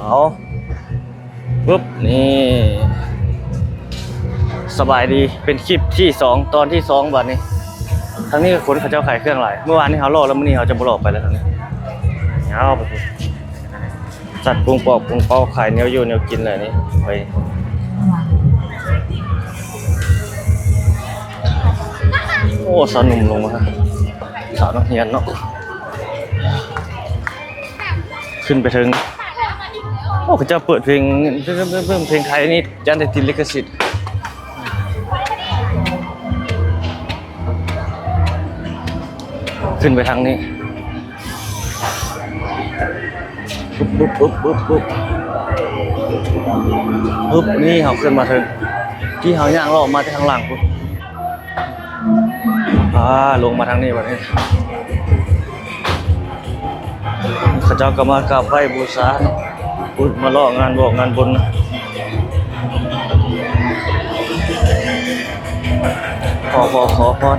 ເອົາ ປຶບ ນີ້ ສະບາຍດີ ເປັນຄລິບທີສອງ ຕອນທີສອງ ບາດນີ້. ທາງນີ້ກໍຄົນເຂົາເຈົ້າຂາຍເຄື່ອງຫຼາຍ. ເມື່ອວານນີ້ເຮົາເລາະແລ້ວ ມື້ນີ້ເຮົາຈະບໍ່ເລາະໄປແລ້ວ ທາງນີ້. ເອົາ ໄປພຸ້ນ ສັດປຸງປອກປຸງເປົ້າ ຂາຍແນວຢູ່ແນວກິນແຫຼະນີ້. ໄປ ໂອ້ ສາວໜຸ່ມລົງມາ ສາວນັກຮຽນເນາະ. ຂຶ້ນໄປເທິງ ໂອ້ ເຂົາເຈົ້າເປີດເພງ ເພງໄທນີ້ ຢ້ານໄດ້ຕິດລິຂະສິດ. ຂຶ້ນໄປທາງນີ້ ປຶບ ປຶບ ປຶບ ປຶບ ປຶບ ນີ້ເຮົາຂຶ້ນມາເທິງ ທີ່ເຮົາຍ່າງເລາະມາແຕ່ທາງຫຼັງພຸ້ນ. ອ່າ ລົງມາທາງນີ້ບັດນີ້ ເຂົາເຈົ້າກໍມາກາບໄຫວ້ບູຊາ ພຸ້ນ ມາເລາະງານບວກງານບຸນ ຂໍ ຂໍ ຂໍພອນ.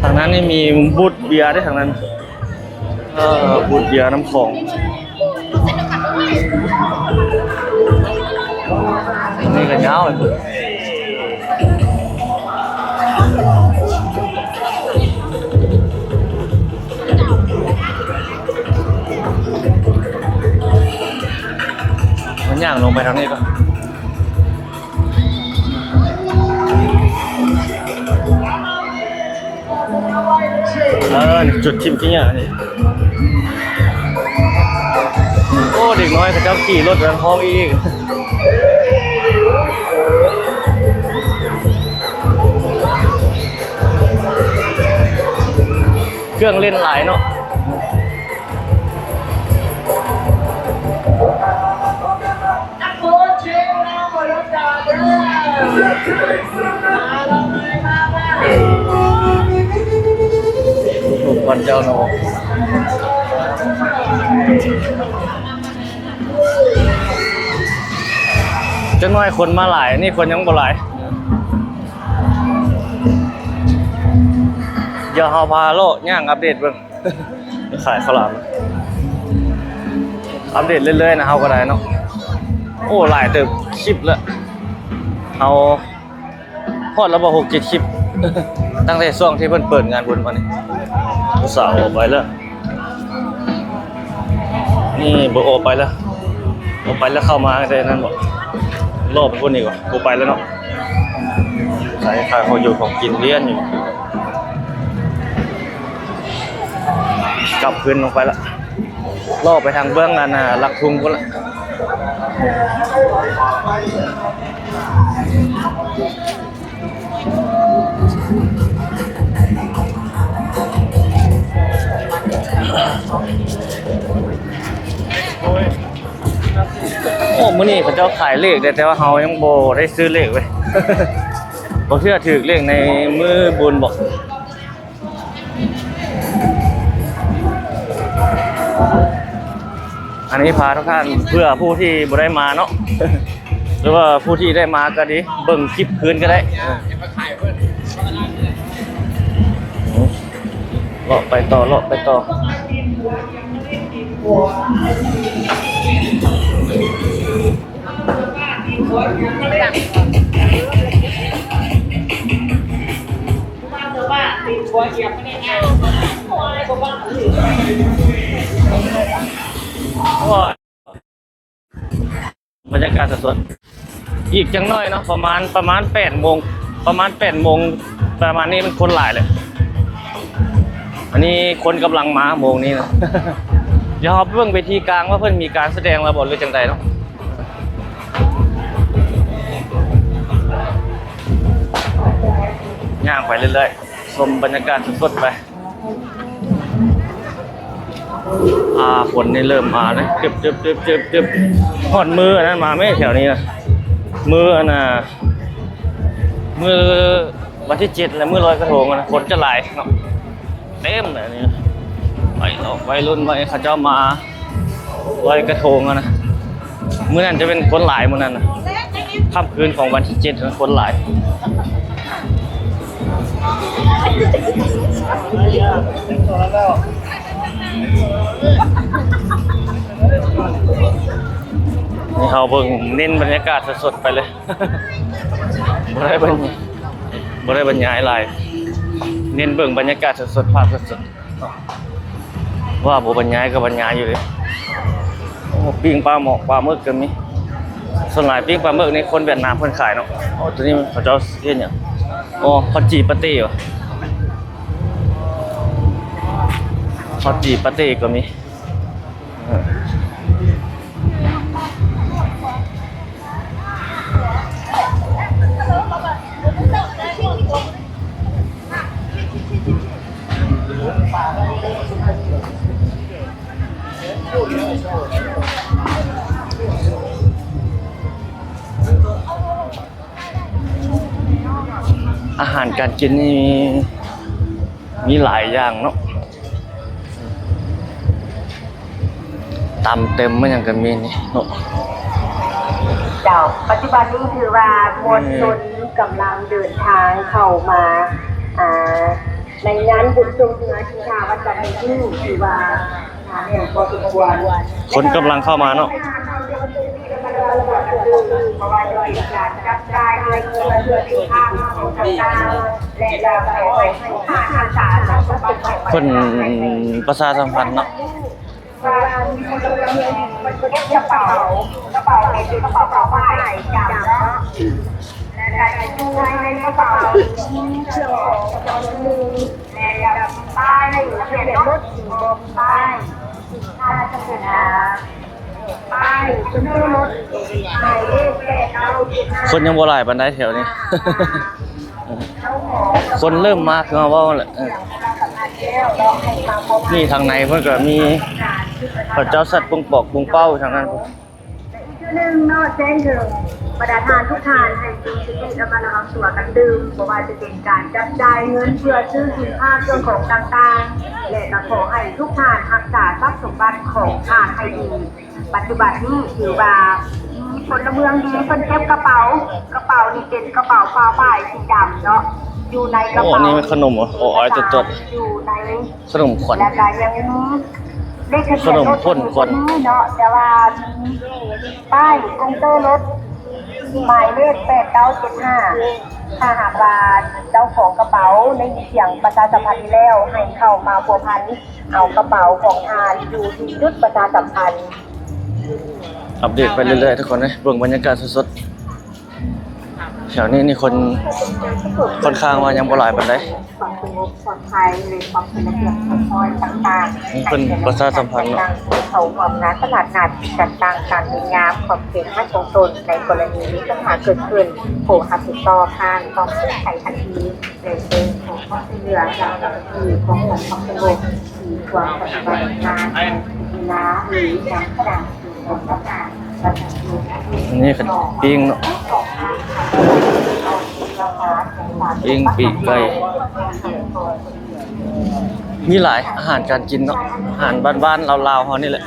ທາງນັ້ນນີ້ມີບູດເບຍເດ້ ທາງນັ້ນ. ເອີ ບູດເບຍນ້ຳຂອງ ນີ້ກໍຍາວໄປພຸ້ນ. ມັນຍ່າງລົງໄປທາງນີ້ກ່ອນ. ເອີ ຈຸດຖິ້ມຂະຫຍະນີ້. ໂອ້ ເດັກນ້ອຍເຂົາເຈົ້າຂີ່ລົດນຳຫ້ອງອີກ. ເຄື່ອງຫຼິ້ນຫຼາຍເນາະ. ລູກບອນເຈົ້າເນາະ ຈັກໜ້ອຍຄົນມາຫຼາຍ ນີ້ຄົນຍັງບໍ່ຫຼາຍ. ດຽວເຮົາພາເລາະຍ່າງອັບເດດເບິ່ງ. ຂາຍເຂົ້າຫຼາມ ອັບເດດເລື້ອຍໆນະ ເຮົາກໍໄດ້ເນາະ. ໂອ້ ຫຼາຍເຕີບຄລິບແລ້ວ ເຮົາຮອດແລ້ວບໍ່ ຫົກເຈັດຄລິບ ຕັ້ງແຕ່ຊ່ວງທີ່ເພິ່ນເປີດງານບຸນມານີ້. ຜູ້ສາວອອກໄປແລ້ວ ນີ້ບໍ່ອອກໄປແລ້ວ ອອກໄປແລ້ວເຂົ້າມາແຕ່ນັ້ນບໍ່ ລອບໄປພຸ້ນອີກບໍ່ ບໍ່ໄປແລ້ວເນາະ. ຂາຍ ຂາຍຂອງຢູ່ຂອງກິນລຽນຢູ່ ກັບຄືນລົງໄປລະ ລອບໄປທາງເບື້ອງອັນນະ ຫຼັກທຸງພຸ້ນລະ. ໂອ້ ມື້ນີ້ເຂົາເຈົ້າຂາຍເລກເດ້ ແຕ່ວ່າເຮົາຍັງບໍ່ໄດ້ຊື້ເລກເວີຍ. ບາງເທື່ອຖືກເລກໃນມື້ບຸນບໍ. ອັນນີ້ພາທຸກທ່ານ ເພື່ອຜູ້ທີ່ບໍ່ໄດ້ມາເນາະ ຫຼືວ່າຜູ້ທີ່ໄດ້ມາກໍດີ ເບິ່ງຄລິບຄືນກໍໄດ້. ເລາະໄປຕໍ່ ເລາະໄປຕໍ່. ບັນຍາກາດສົດໆ ອີກຈັກໜ້ອຍເນາະ ປະມານ ປະມານແປດໂມງ ປະມານແປດໂມງ ປະມານນີ້ມັນຄົນຫຼາຍແຫຼະ. ອັນນີ້ຄົນກຳລັງມາໂມງນີ້ນະ. ດຽວເຮົາໄປເບິ່ງເວທີກາງວ່າເພິ່ນມີການສະແດງແລ້ວບໍ່ ຫຼືຈັ່ງໃດເນາະ. ຍ່າງໄປເລື້ອຍໆ ຊົມບັນຍາກາດສົດໆໄປ. ອ່າ ຝົນນີ້ເລີ່ມມາແລ້ວ ຕຶບໆໆໆ ຮອດມື້ອັນນັ້ນມາແມ້ແຖວນີ້ນະ ມື້ອັນນ່າ ມື້ວັນທີເຈັດ ແລະ ມື້ລອຍກະທົງນະ ຄົນຈະຫຼາຍເນາະ ເຕັມເລີຍນີ້. ໄວເນາະ ໄວລຸ້ນໄວ ເຂົາເຈົ້າມາລອຍກະທົງຫັ້ນນະ. ມື້ນັ້ນຈະເປັນຄົນຫຼາຍ ມື້ນັ້ນນະ ຄ່ຳຄືນຂອງວັນທີເຈັດນະ ຄົນຫຼາຍ. ນີ້ເຮົາເບິ່ງ ເນັ້ນບັນຍາກາດສົດໆໄປເລີຍ ບໍ່ໄດ້ບັນ ບໍ່ໄດ້ບັນຍາຍຫຼາຍ ເນັ້ນເບິ່ງບັນຍາກາດສົດໆ ພາບສົດໆ ວ່າບໍ່ບັນຍາຍກໍບັນຍາຍຢູ່ເດ້. ໂອ້ ປີ້ງປາໝອກປາໝຶກກໍມີ ສ່ວນຫຼາຍປີ້ງປາໝຶກນີ້ຄົນຫວຽດນາມເພິ່ນຂາຍເນາະ. ໂອ້ ຕົວນີ້ເຂົາເຈົ້າເຮັດຫຍັງ? ອໍ ເຂົ້າຈີ່ປາເຕ້ຫວາ? ເຂົ້າຈີ່ປາເຕ້ກໍມີ. ອາຫານການກິນນີ້ມີຫຼາຍຢ່າງເນາະ ຕຳເຕັມ ມັນຫຍັງກໍມີນີ້ເນາະ. ເຈົ້າ ປັດຈຸບັນນີ້ຖືວ່າມວນຊົນກຳລັງເດີນທາງເຂົ້າມາ ອ່າ ໃນງານບຸນຊ່ວງເຮືອທີ່ທ່າວັດດຳເນີນ ຖືວ່າ ຄົນກຳລັງເຂົ້າມາເນາະ ເພິ່ນປະຊາສຳພັນເນາະ. ຄົນຍັງບໍ່ຫຼາຍປານໃດແຖວນີ້ ຄົນເລີ່ມມາ ຄືເຮົາເວົ້າແຫຼະ. ເອີ ນີ້ທາງໃນເພິ່ນກໍມີ ເຂົາເຈົ້າສັດປຸງປອກປຸງເປົ້າທາງນັ້ນ. ອີກເທື່ອໜຶ່ງເນາະ ແຈ້ງເຖິງບັນດາທ່ານທຸກທ່ານ ໃຫ້ມີສະຕິລະມັດລະວັງຕົວກັນດື່ມ ບໍ່ວ່າຈະເປັນການຈັບຈ່າຍເງິນເພື່ອຊື້ສິນຄ້າເຄື່ອງຂອງຕ່າງໆ ແລະ ກໍຂໍໃຫ້ທຸກທ່ານຮັກສາຊັບສົມບັດຂອງທ່ານໃຫ້ດີ. ປັດຈຸບັນນີ້ຖືວ່າມີພົນລະເມືອງດີເພິ່ນເກັບກະເປົາ, ກະເປົານີ້ເປັນກະເປົາຜ້າຝ້າຍສີດຳເນາະ, ຢູ່ໃນກະເປົາ ໂອ້ ອັນນີ້ແມ່ນຂະໜົມ ໂອ້ ອາຍຕົວໆ ຢູ່ໃນ ຂະໜົມຂວັນ ແລ້ວກໍຍັງມີເລກທະບຽນລົດ ຂະໜົມຂວັນເນາະ, ແຕ່ວ່າມີປ້າຍກົງເຕີລົດ ໝາຍເລກແປດເກົ້າເຈັດຫ້າ ຖ້າຫາກວ່າເຈົ້າຂອງກະເປົາໄດ້ຍິນສຽງປະຊາສຳພັນນີ້ແລ້ວ ໃຫ້ເຂົ້າມາພົວພັນເອົາກະເປົາຂອງທ່ານຢູ່ທີ່ຈຸດປະຊາສຳພັນ. ອັບເດດໄປເລື້ອຍໆ ທຸກຄົນເອີຍ ເບິ່ງບັນຍາກາດສົດໆ ແຖວນີ້ນີ້ຄົນຂ້ອນຂ້າງວ່າຍັງບໍ່ຫຼາຍປານໃດ. ຄວາມສະຫງົບ ຄວາມໄພ ແລະ ຄວາມເປັນລະບຽບຮຽບຮ້ອຍຕ່າງໆ ເພິ່ນປະຊາສຳພັນເນາະ ໃຫ້ປະຊາຊົນເຂົ້າຮ່ວມງານຕະຫຼາດນັດ ຈັດຕັ້ງການດີງາມ ຂອບເຂດປະຊາຊົນ ໃນກໍລະນີມີບັນຫາເກີດຂຶ້ນ ຜູ້ຮັບຜິດຊອບຮ້ານຕ້ອງແກ້ໄຂທັນທີ ແລະ ແຈ້ງຂໍຄວາມຊ່ວຍເຫຼືອຈາກເຈົ້າໜ້າທີ່ປ້ອງກັນຄວາມສະຫງົບ ທີ່ຄວນປະຕິບັດງານເວລາ ຫຼື ນຳຂະດານ ອັນນີ້ກໍປີ້ງເນາະ ປີ້ງປີກໄກ່ ມີຫຼາຍອາຫານການກິນເນາະ ອາຫານບ້ານໆ ລາວໆ ເຮົານີ້ແຫຼະ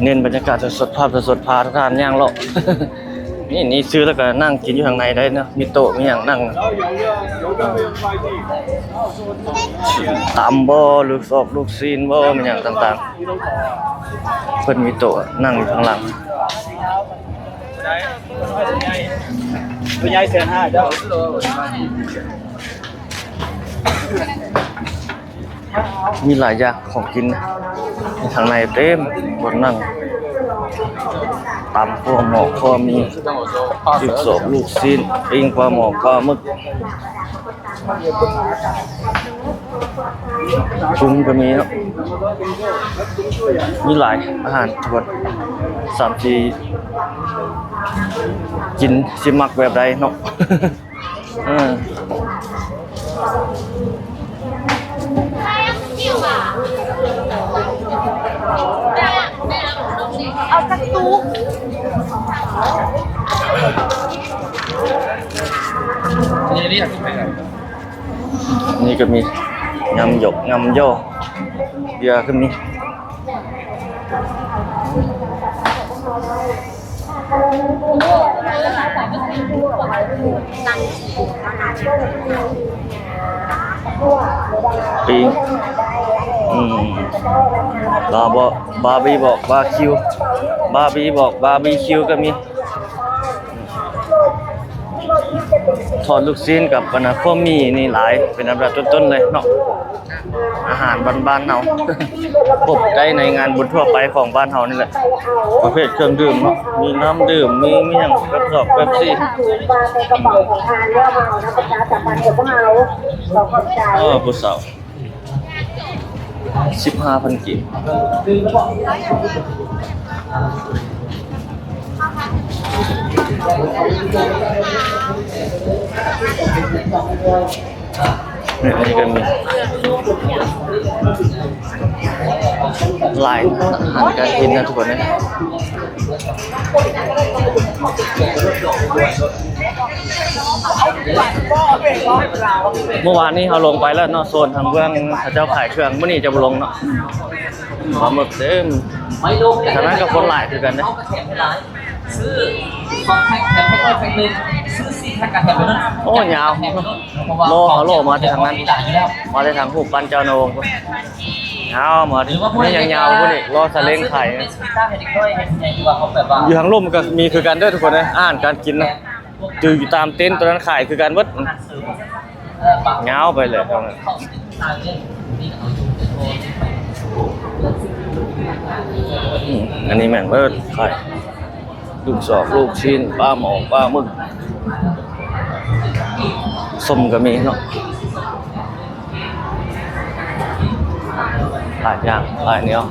ເນັ້ນບັນຍາກາດສົດໆ ພາບສົດໆ ພາທ່ານຍ່າງເລາະ. ນີ້ ນີ້ຊື້ແລ້ວກໍນັ່ງກິນຢູ່ທາງໃນໄດ້ເນາະ ມີໂຕະມີຫຍັງນັ່ງ ຕຳບໍ່ ຫຼື ຊອບລູກຊີ້ນບໍ່ ມີຫຍັງຕ່າງໆ ເພິ່ນມີໂຕະນັ່ງຢູ່ທາງຫຼັງ. ຜູ້ໃຫຍ່ແສນຫ້າເຈົ້າ. ມີຫຼາຍຢ່າງຂອງກິນ ທາງໃນເຕັມບ່ອນນັ່ງ ຕຳຂົ້ວໝໍ້ຂົ້ວໝີ່ ຊອບລູກຊີ້ນ ປີ້ງປາໝໍ້ປາໝຶກ ກຸ້ງກໍມີເນາະ ມີຫຼາຍອາຫານທຸກຄົນ ສາມສີ່ ກິນຊິມັກແບບໃດເນາະ. ເອີ ເອົາຈັກຕຸກ ນີ້ກໍມີ ຍຳຢົກ ຍຳຍໍ່ ເບຍກໍມີ. ປີ້ງ ອືມ ລາວບອກ ບາບີບອກ ບາຄິວ ບາບີບອກ ບາບີຄິວກໍມີ. ທອດລູກຊີ້ນກັບອັນນະ ພວກໝີ່ນີ້ຫຼາຍ ເປັນອັນດັບຕົ້ນໆເລີຍເນາະ. ອາຫານບ້ານໆເຮົາ ພົບໄດ້ໃນງານບຸນທົ່ວໄປຂອງບ້ານເຮົານີ້ແຫຼະ. ປະເພດເຄື່ອງດື່ມເນາະ ມີນ້ຳດື່ມ ມີຫຍັງ ເປັບຊອກ ເປັບຊີ. ເອີ ຜູ້ສາວ ສິບຫ້າພັນກີບ. ນີ້ ອັນນີ້ກໍມີຫຼາຍ ອາຫານການກິນນະທຸກຄົນເອີຍ. ເມື່ອວານນີ້ເຮົາລົງໄປແລ້ວເນາະ ໂຊນທາງເບື້ອງເຂົາເຈົ້າຂາຍເຄື່ອງ, ມື້ນີ້ຈະບໍ່ລົງເນາະ ປາໝຶກເຕັມ. ທາງນັ້ນກໍຄົນຫຼາຍຄືກັນເດ້. ຊື້ສອງແພັກແຖມແພັກໜຶ່ງ ຊື້ສີ່ແພັກກໍແຖມໜຶ່ງ. ໂອ້ ຍາວ ລໍເຂົາລໍມາແຕ່ທາງນັ້ນ ມາແຕ່ທາງຮູບປັ້ນເຈົ້ານະວົງພຸ້ນ. ຍາວມາ ນີ້ຍັງຍາວພຸ້ນອີກ ລໍສາເລັງຂາຍ. ຢູ່ທາງລຸ່ມກໍມີຄືກັນເດີທຸກຄົນເອີຍ ອາຫານການກິນນະ ຢູ່ຕາມເຕັນໂຕນັ້ນຂາຍຄືກັນເບິດ. ຍາວໄປເລີຍ. ອືມ ອັນນີ້ແມ່ນເບິດ ຂາຍລູກຊອກ ລູກຊີ້ນ ປາໝໍ ປາໝຶກ ສົ້ມກໍມີເນາະ ຫຼາຍຢ່າງຫຼາຍແນວ.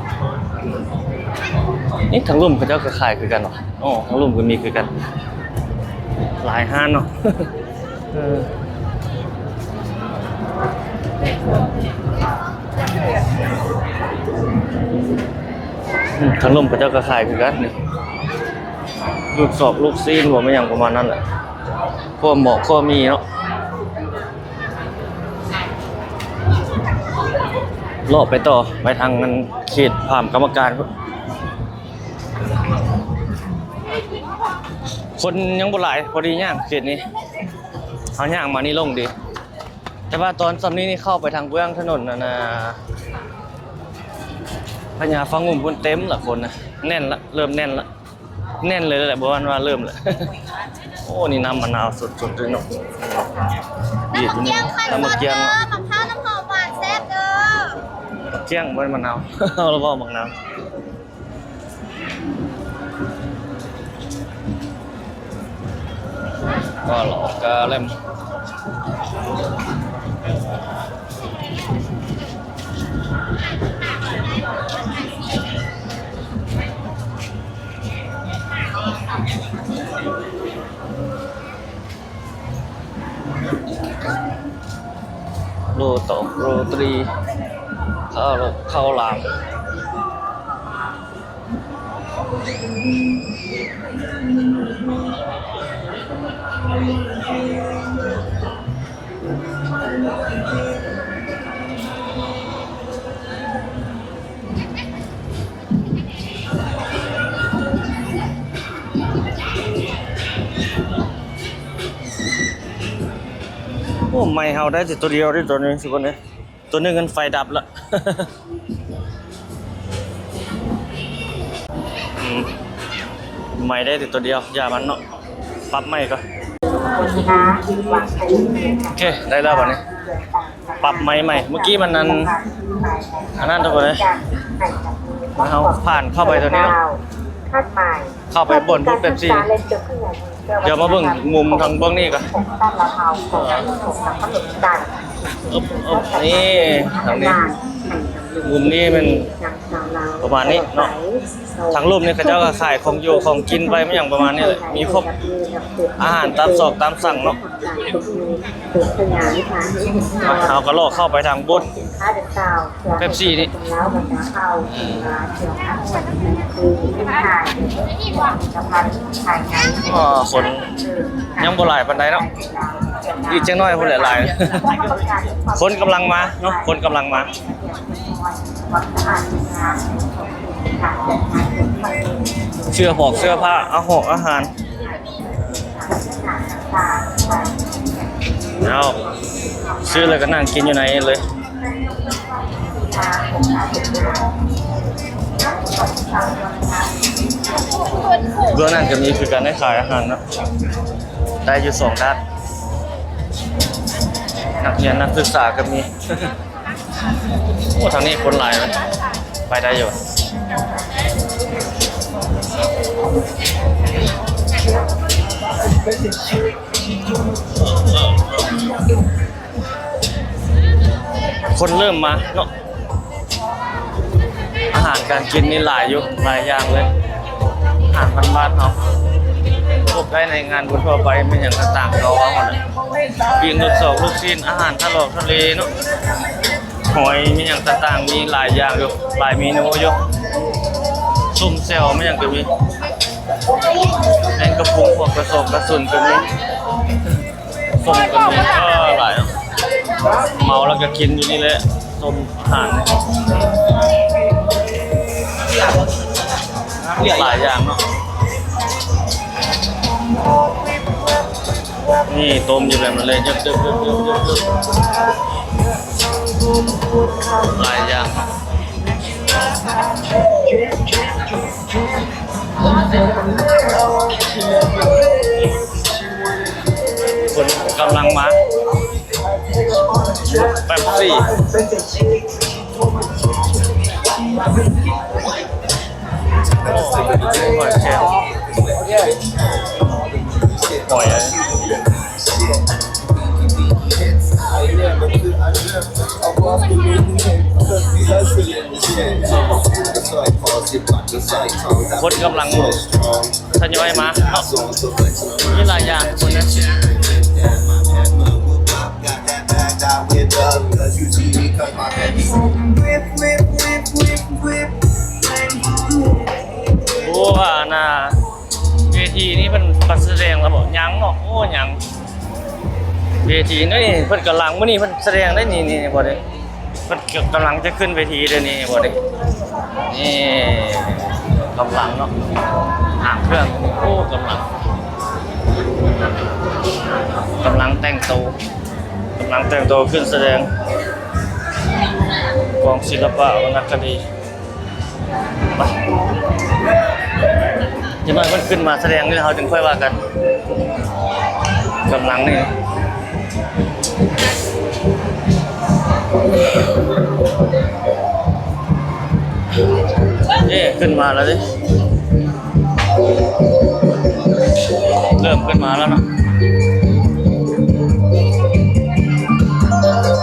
ນີ້ທາງລຸ່ມເຂົາເຈົ້າກໍຂາຍຄືກັນຫວາ? ອໍ ທາງລຸ່ມກໍມີຄືກັນ ຫຼາຍຮ້ານເນາະ. ເອີ ອືມ ທາງລຸ່ມເຂົາເຈົ້າກໍຂາຍຄືກັນນີ້ ລູກຊອກລູກຊີ້ນບໍ່ແມ່ນຫຍັງປະມານນັ້ນແຫຼະ ພວກໝໍກ ພວກໝີ່ເນາະ. ເລາະໄປຕໍ່ ໄປທາງອັນເຂດພາມກຳມະການພຸ້ນ. ຄົນຍັງບໍ່ຫຼາຍ ພໍດີຍ່າງເຂດນີ້ ເຮົາຍ່າງມານີ້ໂລ່ງດີ. ແຕ່ວ່າຕອນຊ່ຳນີ້ນີ້ເຂົ້າໄປທາງເບື້ອງຖະໜົນອັນນ່າ ພະຍາຝັ່ງງຸ່ມພຸ້ນເຕັມລະຄົນນະ ແໜ້ນລະ ເລີ່ມແໜ້ນລະ ແໜ້ນເລີຍແຫຼະ ບໍ່ແມ່ນວ່າເລີ່ມລະ. ໂອ້ ນີ້ນ້ຳມະນາວສົດໆເລີຍເນາະ ບີບນີ້ ນ້ຳໝາກກ້ຽງເນາະ ໝາກພ້າວນ້ຳຫອມຫວານແຊບເດີ ໝາກກ້ຽງບໍ່ແມ່ນມະນາວ ເຮົາລະເວົ້າໝາກນາວ. ກະຫຼອກກະແລັມ ໂລຕອກ ໂລຕີ ເຂົ້າ ເຂົ້າຫຼາມ. ໂອ້ ໄມ້ເຮົາໄດ້ແຕ່ຕົວດຽວເດ້ຕອນນີ້ທຸກຄົນເອີຍ ຕົວໜຶ່ງຫັ້ນໄຟດັບລະ ອືມ ໄມ້ໄດ້ແຕ່ຕົວດຽວ ຢ່າມັນເນາະ ປັບໃໝ່ກ່ອນ. ໂອເຄ ໄດ້ແລ້ວບາດນີ້ ປັບໄມ້ໃໝ່ ເມື່ອກີ້ມັນອັນ ອັນນັ້ນທຸກຄົນເອີຍ ເຮົາຜ່ານເຂົ້າໄປຕົວນີ້ເນາະ ເຂົ້າໄປບ່ອນບູດເປັບຊີ. ດຽວມາເບິ່ງມຸມທາງເບື້ອງນີ້ກ່ອນ ອຶບ ອຶບ ນີ້ ທາງນີ້ ມຸມນີ້ແມ່ນປະມານນີ້ເນາະ ທາງລຸ່ມນີ້ເຂົາເຈົ້າກໍຂາຍຂອງຢູ່ຂອງກິນໄປແມ່ນຫຍັງປະມານນີ້ແຫຼະ ມີຄົບ ອາຫານຕາມຊອກຕາມສັ່ງເນາະ. ມາ ເຮົາກໍເລາະເຂົ້າໄປທາງບູດເປັບຊີນີ້ ອໍ ຄົນຍັງບໍ່ຫຼາຍປານໃດເນາະ ອີກຈັກໜ້ອຍພຸ້ນແຫຼະຫຼາຍ ຄົນກຳລັງມາເນາະ ຄົນກຳລັງມາ. ເສື້ອຜອກເສື້ອຜ້າ ອາຫອກອາຫານ ແລ້ວຊື້ແລ້ວກໍນັ່ງກິນຢູ່ໃນເລີຍ. ເບື້ອງນັ້ນກໍມີຄືກັນ ໃນຂາຍອາຫານເນາະ ໄດ້ຢູ່ສອງດ້ານ ນັກຮຽນນັກສຶກສາກໍມີ. ໂອ້ ທາງນີ້ຄົນຫຼາຍເວີຍ ໄປໄດ້ຢູ່. ຄົນເລີ່ມມາເນາະ. ອາຫານການກິນນີ້ຫຼາຍຢູ່ ຫຼາຍຢ່າງເລີຍ ອາຫານບ້ານໆເຮົາ ພົບໄດ້ໃນງານບຸນທົ່ວໄປ ແມ່ນຫຍັງຕ່າງໆ ກໍເອົາຫັ້ນແຫຼະ ປີ້ງລູກສອກລູກຊີ້ນ ອາຫານທະເລເນາະ ຫອຍ ມີຫຍັງຕ່າງໆ ມີຫຼາຍຢ່າງຢູ່ ຫຼາຍເມນູຢູ່ ສົ້ມແຈ່ວ ມີຫຍັງກໍມີ ແມງກະພຸງ ພວກກະສອບກະສຸນກໍມີ. ສົ້ມກໍມີ ເອີ ຫຼາຍເນາະ ເມົາແລ້ວກໍກິນຢູ່ນີ້ແຫຼະ ຕົ້ມອາຫານ ຫຼາຍຢ່າງເນາະ ນີ້ຕົ້ມຢູ່ແບບນັ້ນເລີຍ ເຢີບໆ ຫຼາຍຢ່າງເນາະ. ຄົນກຳລັງມາ ເປັບຊີ ໂອ້ ຫອຍແຄງ ຫອຍ ຄົນກຳລັງທະຍອຍມາເນາະ ມີຫຼາຍຢ່າງຄົນນະ ໂອ້ ອັນນ່າ ເວທີນີ້ເພິ່ນ ເພິ່ນສະແດງແລ້ວບໍ່? ຍັງເນາະ ໂອ້ ຍັງ ເວທີນີ້ເພິ່ນກຳລັງ ມື້ນີ້ເພິ່ນສະແດງໄດ໋ນີ້ ນີ້ບໍ່ໄດ້ ເພິ່ນກຳລັງຈະຂຶ້ນເວທີເດ້ນີ້ ບໍ່ໄດ້ ນີ້ກຳລັງເນາະ ຫາງເຄື່ອງ ໂອ້ ກຳລັງ ກຳລັງແຕ່ງໂຕ ກຳລັງແຕ່ງໂຕຂຶ້ນສະແດງ ກອງສິລະປະວັນນະຄະດີ. ໄປ ຈັກໜ້ອຍເພິ່ນຂຶ້ນມາສະແດງນີ້ ເຮົາຈຶ່ງຄ່ອຍວ່າກັນ ກຳລັງນີ້ ເອີ ຂຶ້ນມາແລ້ວເດ້. ເລີ່ມຂຶ້ນມາແລ້ວເນາະ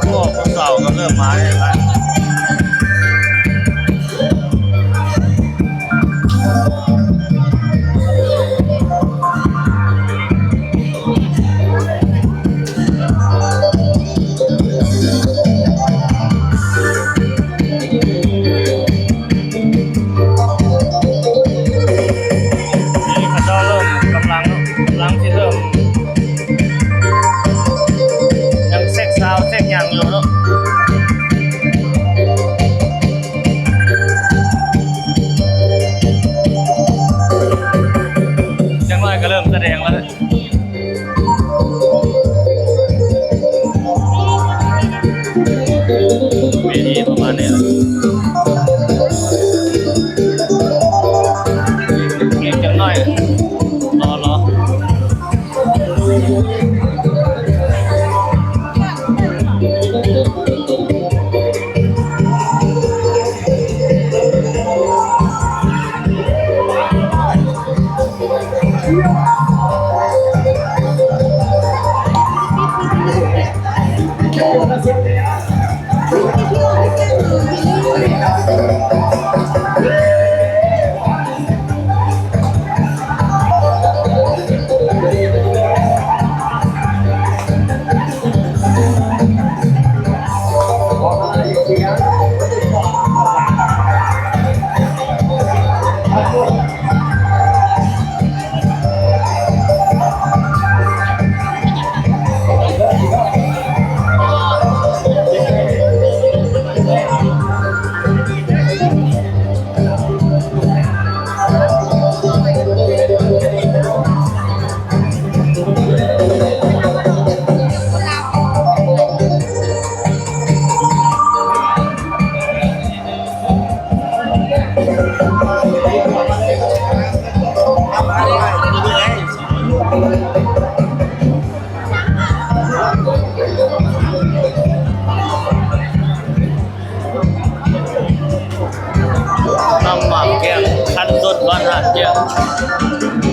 ພວກຜູ້ສາວກໍເລີ່ມມາແລ້ວ. ນີ້ເຂົາເຈົ້າເລີ່ມກຳລັງ ກຳລັງຊິເລີ່ມ ຍັງເຊັກຊາວ ເຊັກຫຍັງຢູ່ເນາະ ຈັກໜ້ອຍກໍເລີ່ມສະແດງແລ້ວ. ເວທີປະມານນີ້ລະ ອີກຈັກໜ້ອຍ ລໍ ລໍ. ເ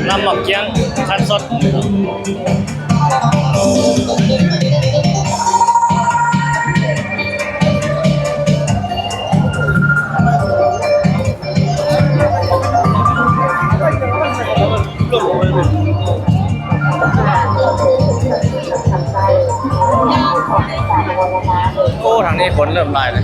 ນ້ຳໝາກກ້ຽງຄັ້ນສົດ. ໂອ້ ທາງນີ້ຄົນເລີ່ມຫຼາຍແລ້ວ.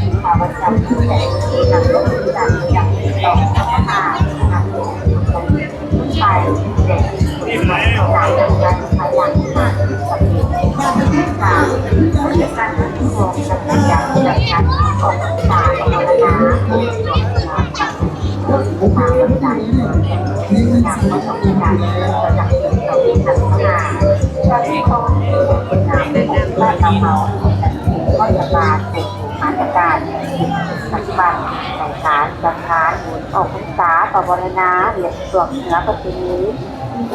ມາດຕະການໃນການຈັດງານບຸນອອກພັນສາປະວາລະນາ ແລະ ຊ່ວງເຮືອປະເພນີ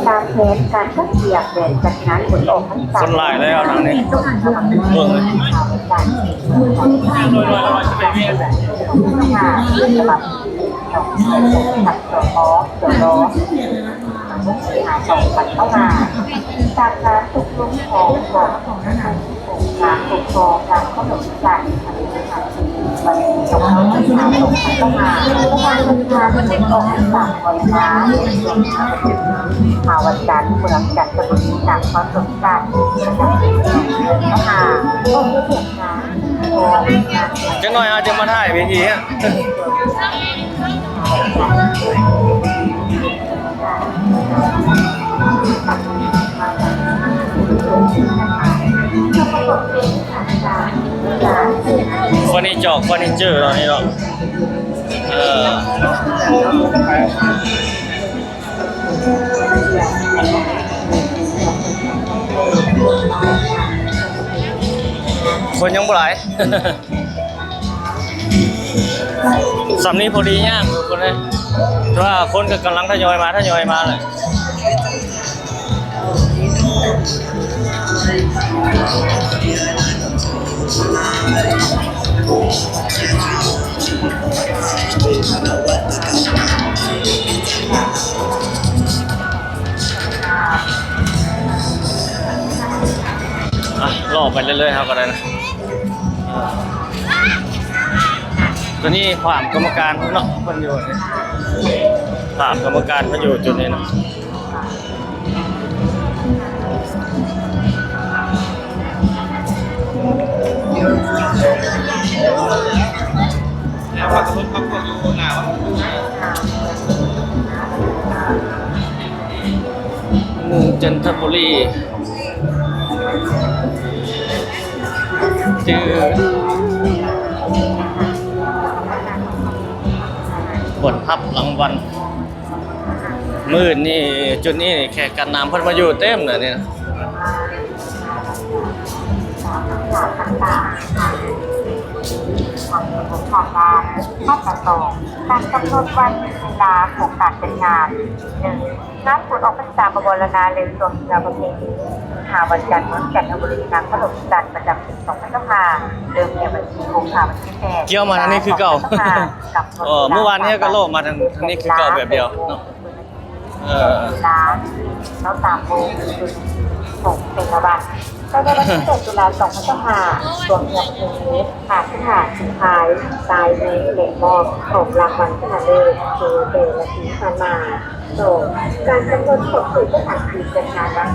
ຕາມແຜນການຈັດກຽມແລະຈັດງານບຸນອອກພັນສາ ຄົນຫຼາຍແລ້ວທາງນີ້ ເບິ່ງເລີຍ. ສະບັບສອງພັນຊາວຫົກ ສອງພັນຊາວຫ້າ ຈາກການຕົກລົງຂອງກອງ ການປົກຄອງການເຄົາລົບສັດ ວັນທີສອງ ພະຈິກ ສອງພັນຊາວຫ້າ ປະທານສະພາໄດ້ອອກຄຳສັ່ງໄວ້ວ່າ ເມື່ອວັນຈັນ ເມືອງຈັນທະບູລີ ນະຄອນຫຼວງຈັນທະບູລີ ຈະມີເຂດງານ ຈັກໜ້ອຍເຮົາຈະມາຖ່າຍເວທີຮະ. ເຟີນີເຈີ ເຟີນີເຈີເນາະ ນີ້ເນາະ ເອີ ຄົນຍັງບໍ່ຫຼາຍ. ສ່ຳນີ້ພໍດີຍ່າງທຸກຄົນເອີຍ ແຕ່ວ່າຄົນກໍກຳລັງທະຍອຍມາ ທະຍອຍມາແຫຼະ. ອ່ະ ລໍໄປເລື້ອຍໆ ເຮົາກໍໄດ້ນະ. ຕົວນີ້ຂວາມກຳມະການເນາະ ເພິ່ນຢູ່ນີ້ ຂວາມກຳມະການເພິ່ນຢູ່ຈຸດນີ້ເນາະ. ເມືອງຈັນທະບູລີ ຈື່ ບ່ອນຮັບລາງວັນ. ມື້ນີ້ ຈຸດນີ້ແຂກການນຳເພິ່ນມາຢູ່ເຕັມເລີຍນີ້ນະ. ຂັ້ນຕອນການກຳນົດວັນເວລາຂອງການຈັດງານ ໜຶ່ງ ງານບຸນອອກພັນສາປະວາລະນາ ແລະ ຊ່ວງເຮືອປະເພນີ ຫາວັນຈັນ ເມືອງຈັນທະບູລີ ນະຄອນຫຼວງວຽງຈັນ ປະຈຳປີສອງພັນຊາວຫ້າ ເລີ່ມແຕ່ວັນທີຫົກ ຫາວັນທີແປດ ກ່ຽວມາທາງນີ້ຄືເກົ່າ. ເອີ ມື້ວານນີ້ກໍໂລມາທາງ ທາງນີ້ຄືເກົ່າແບບດຽວເນາະ. ເອີ ເວລາເຊົ້າສາມໂມງເປັນລະວັນ ໃນວັນທີເຈັດ ຕຸລາ ສອງພັນຊາວຫ້າ ຊ່ວງເທີ່ຽງຄືນ ຫາຂຶ້ນຫາສຸດທ້າຍ ຕາຍໃນແຫຼງມອບຂອງລາງວັນຊະນະເລີດ ຄືແຕ່ລະປີຜ່ານມາ. ສອງ ການກຳນົດຂອບເຂດສະຖານທີ່ຈັດງານ.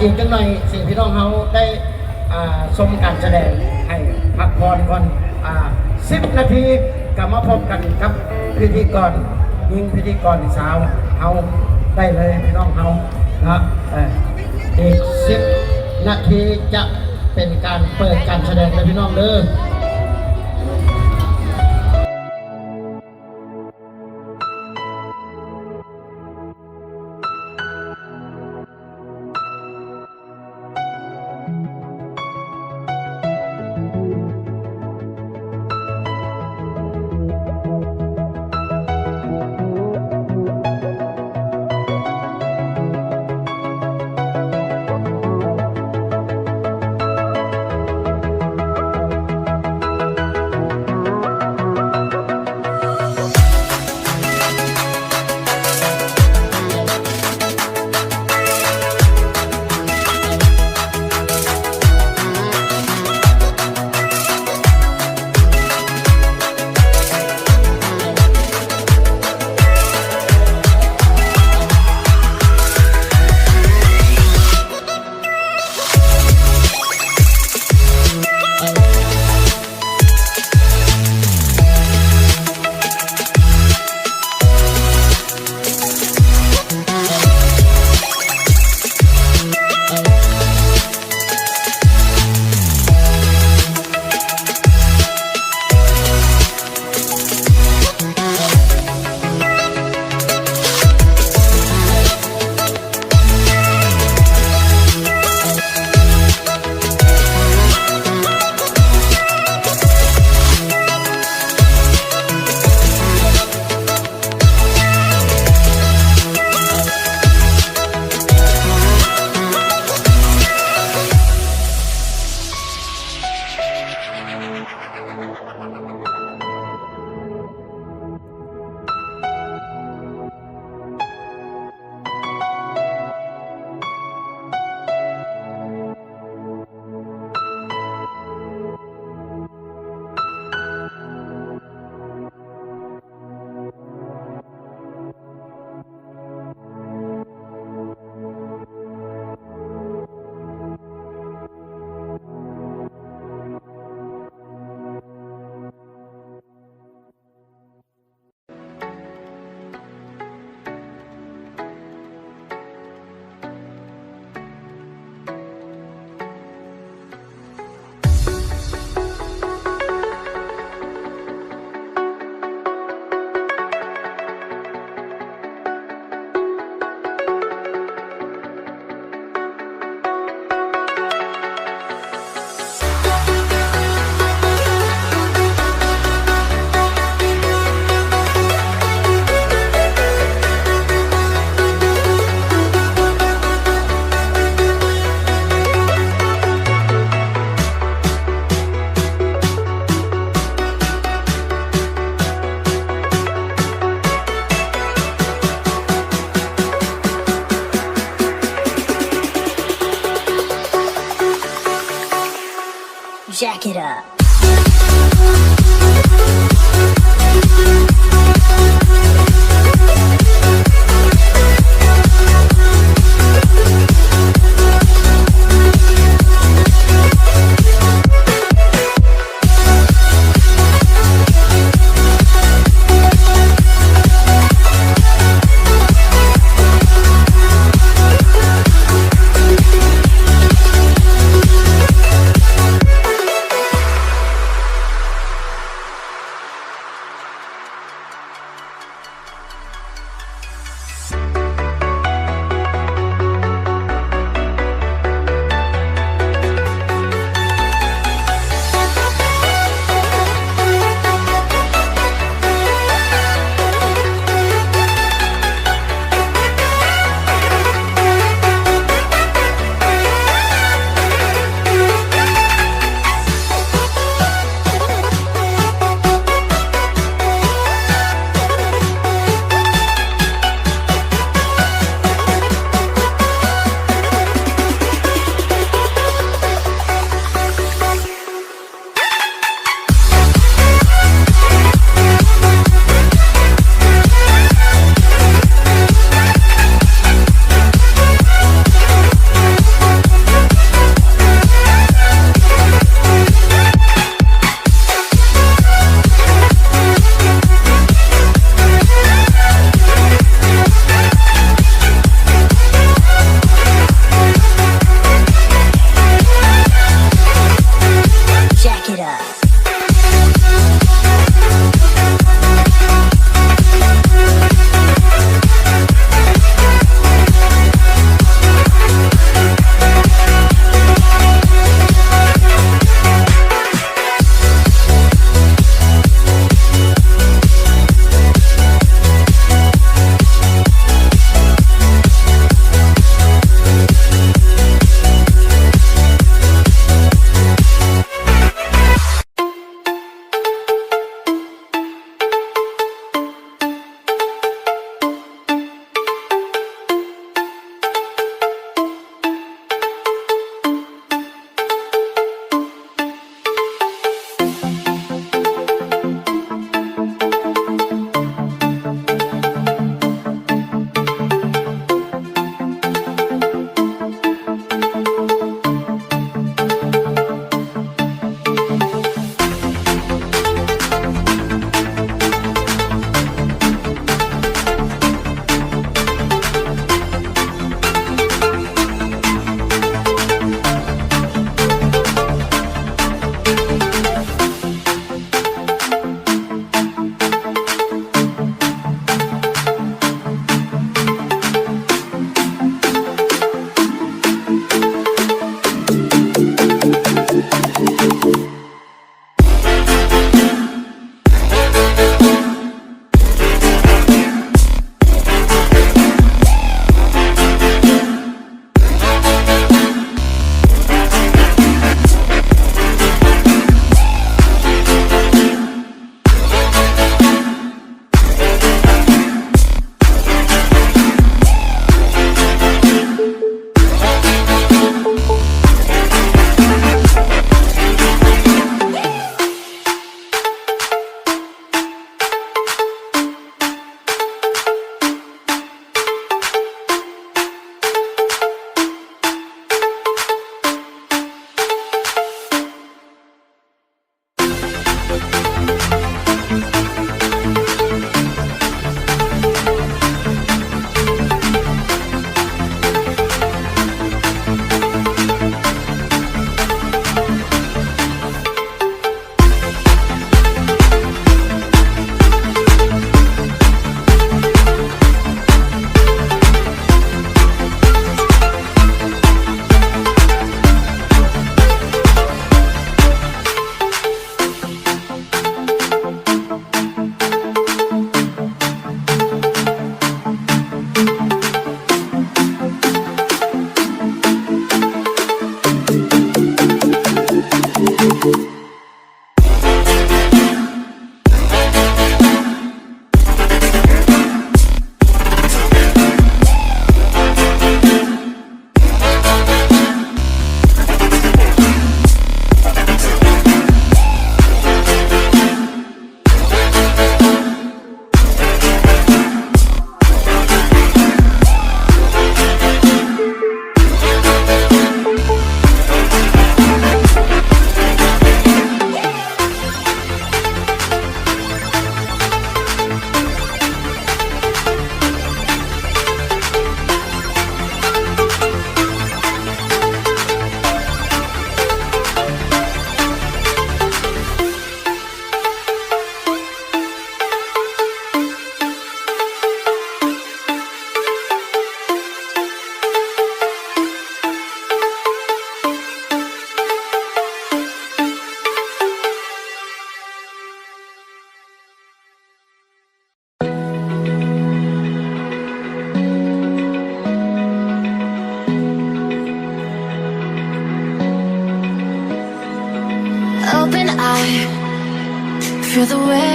ອີກຈັກໜ່ອຍ ຊິໃຫ້ພີ່ນ້ອງເຮົາໄດ້ ອ່າ ຊົມການສະແດງ ໃຫ້ພັກຜ່ອນກ່ອນ ອ່າ ສິບນາທີ ກໍມາພົບກັນກັບພິທີກອນຍິງ ພິທີກອນສາວເຮົາໄດ້ເລີຍ ພີ່ນ້ອງເຮົາເນາະ. ເອີ ອີກສິບນາທີຈະເປັນການເປີດການສະແດງເດີພີ່ນ້ອງເດີ.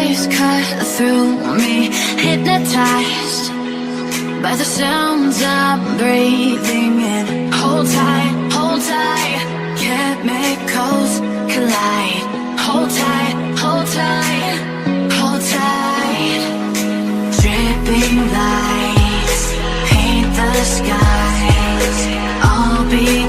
Waves cut through me, hypnotized by the sounds I'm breathing in. Hold tight, hold tight, chemicals collide. Hold tight, hold tight, hold tight. Dripping lights paint the skies. I'll be